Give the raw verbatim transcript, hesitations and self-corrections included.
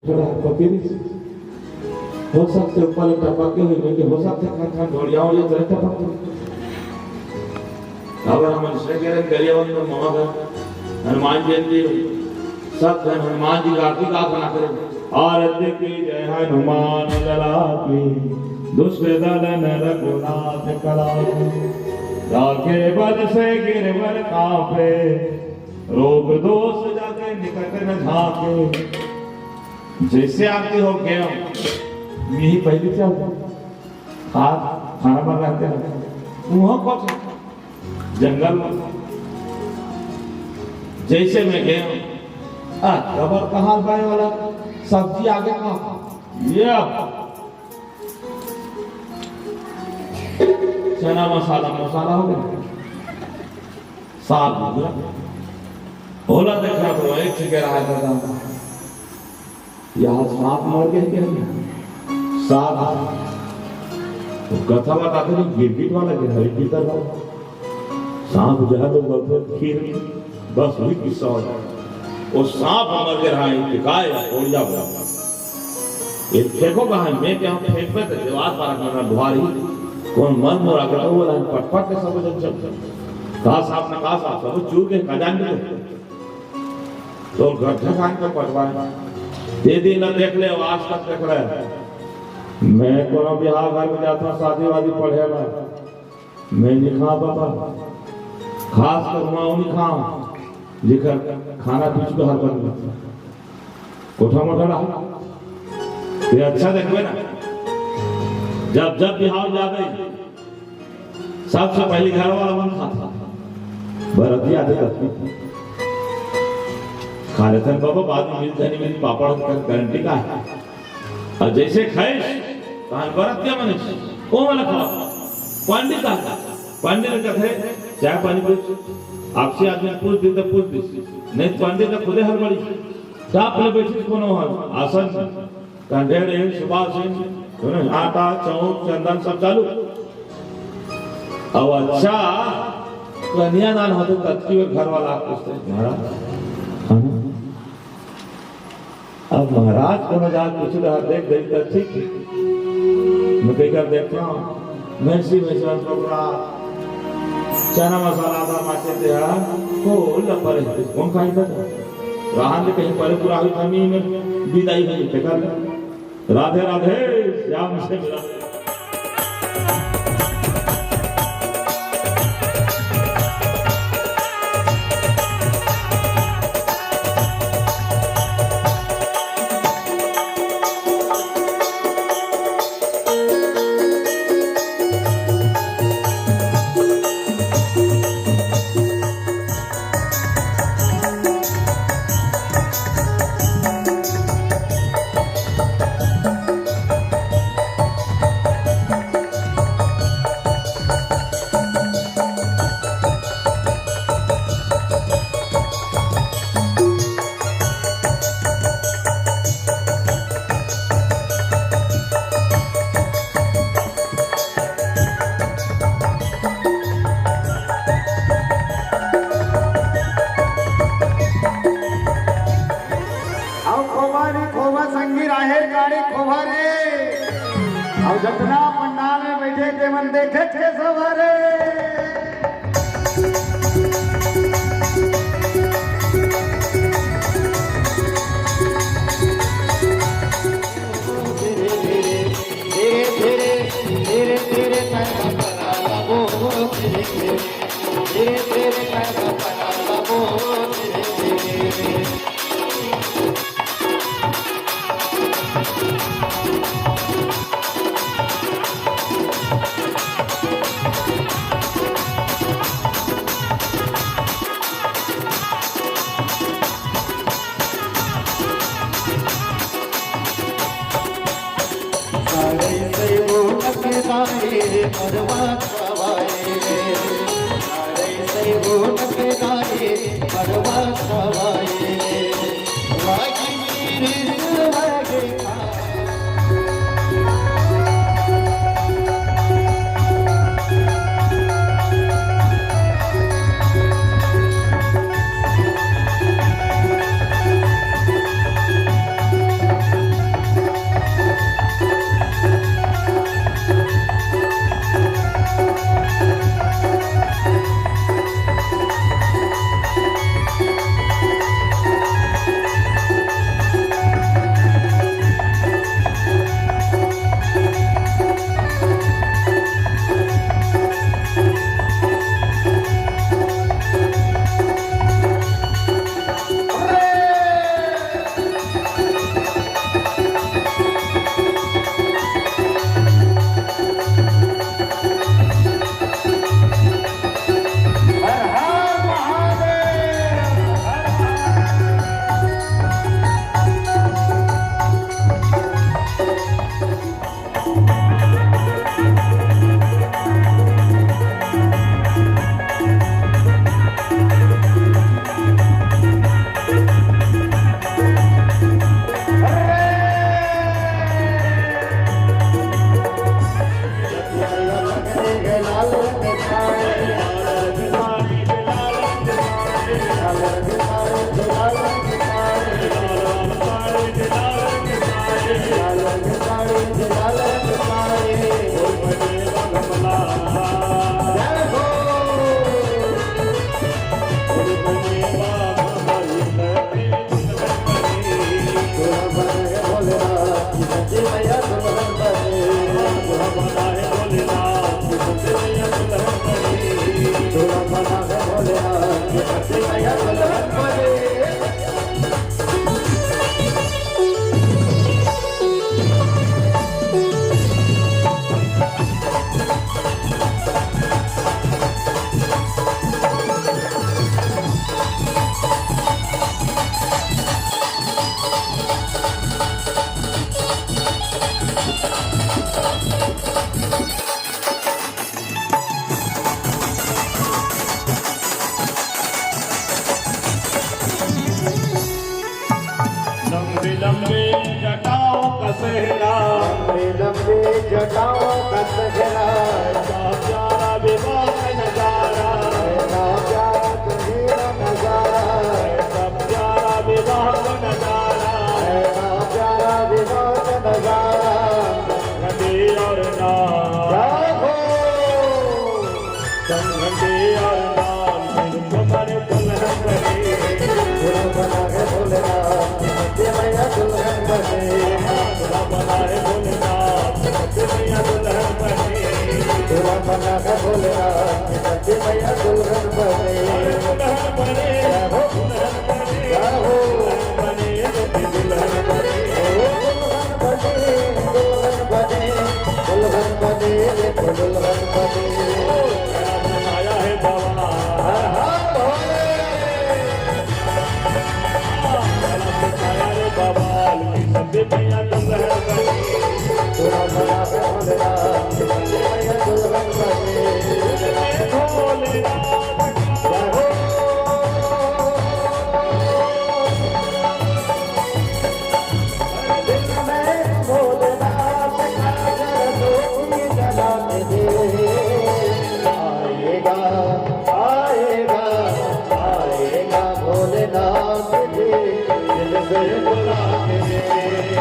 थोड़ा पकड़ी। हो सकथे ऊपर ले टपक के होही, लेकिन हो सकथे खन खन ढोड़िया हो, ये तरह टपक के। अब हम मनुष्य के रहे, गरियाबंद में मवा घर, हनुमान जयंती हो, सब जन हनुमान जी का आरती का बना करे। आरती की जय हनुमान लला की, दुष्ट दल नर रघुनाथ कला की। राखे बल से गिरवर कांपे, रोग दोष जाके निकट न झांके। जैसे आरती हो गया, यही पहली चल। आज खाना बन रहते हैं, वहाँ कुछ जंगल में। जैसे मैं गया, आ, कबर कहाँ पाए वाला सब्जी आगे का? ये अब चना मसाला, मसाला हो गया। साग हो गया। भोला देखा तो एक चीज रहा था। यहाँ सांप मर गए क्या? सांप। तो कथा बताते नहीं, गिरगिट वाला गिरा, गिरगिट वाला। सांप जहाँ लोग बोलते खीर, बस वही किस्सा हो जाए। वो सांप मर गए रहा, इनके काय, ओड़िया बोला। ये फेंको कहाँ है? मैं क्या फेंक पे तो दीवार पर रखना, दुआरी। कौन मर मोर आगे तो वो लाइन पट पट के सब जन चल। कहा सांप ना कहा सांप, सब चूर के खजान के। तो गड्ढा खान का पटवाए। दे दिन ला देख ले, आज तक देख रहे। मैं कोनो बिहाव घर में जाता हूँ, शादी वादी पढ़े ला, मैं नहीं खा पाता। खास कर वहाँ नहीं खा, जेकर खाना पीछू का हर बन गया। कोठा मोठा रहा। ये अच्छा देखबे ना, जब जब बिहाव जाबे, सबसे पहली घर वाला मन खाता। बरती आते तब खा लेते हैं बाबा, बाद में मिलते नहीं मिलते, पापड़ का गारंटी का है। और जैसे खाइस, तहान बरतिया मने, ओ वाला खा। पंडित आ, पंडित कहते, "चाय पानी कुछ?" आपसे आदमी पूछ दे तो पूछ दे, नहीं तो पंडित तो खुदे हड़बड़ी। चाप ले बैठी कोनो हल, आसन, कंधे रे, सुभाषिन, आटा, चाउर, चंदन सब चालू। अब अच्छा, कन्यादान होते तब की घर वाला पूछते, "महाराज, है ना?" अब महाराज कोनो जात कुछ रहा, देख देख कर ठीक है। मैं कई कर देखता हूँ, भैंसी में से टोकरा, चना मसाला आधा माचे ते हा, को लपरे, कौन खाई था? राहन के कहीं परे पूरा हुई था, मी में बिदाई हुई, देखा ले। राधे राधे, श्याम से मिला। अउ खोबा रे खोबा, संगी राहेर गाड़ी खोबा रे। अउ जतना पंडाल में बैठे ते मन देखे थे सवारे। लंबे लंबे जटाओं का सेहरा, लंबे लंबे जटाओं का सेहरा, ऐसा प्यारा विवाह का नजारा, ऐसा प्यारा तुम्हें नजारा, ऐसा प्यारा विवाह का नजारा, ऐसा प्यारा विवाह का नजारा। घंटी और नाल, जय हो। संग घंटी और नाल, कमर दुल्हन बनी। दुल्हन बना है भोलेनाथ, सत्य मैया दुल्हन बनी। दुल्हन बना है भोलेनाथ, सत्य मैया दुल्हन बनी। दुल्हन बना है भोलेनाथ, सत्य मैया दुल्हन बनी। दुल्हन बनी, जय हो। दुल्हन बनी, जय हो। दुल्हन बनी, दुल्हन बनी। ओ दुल्हन बनी, दुल्हन बनी, दुल्हन बनी, दुल्हन बनी। ओ, आया है बाबा। हर हर भोले। आएगा, आएगा, आएगा भोलेनाथ जी, दिल से बुला के।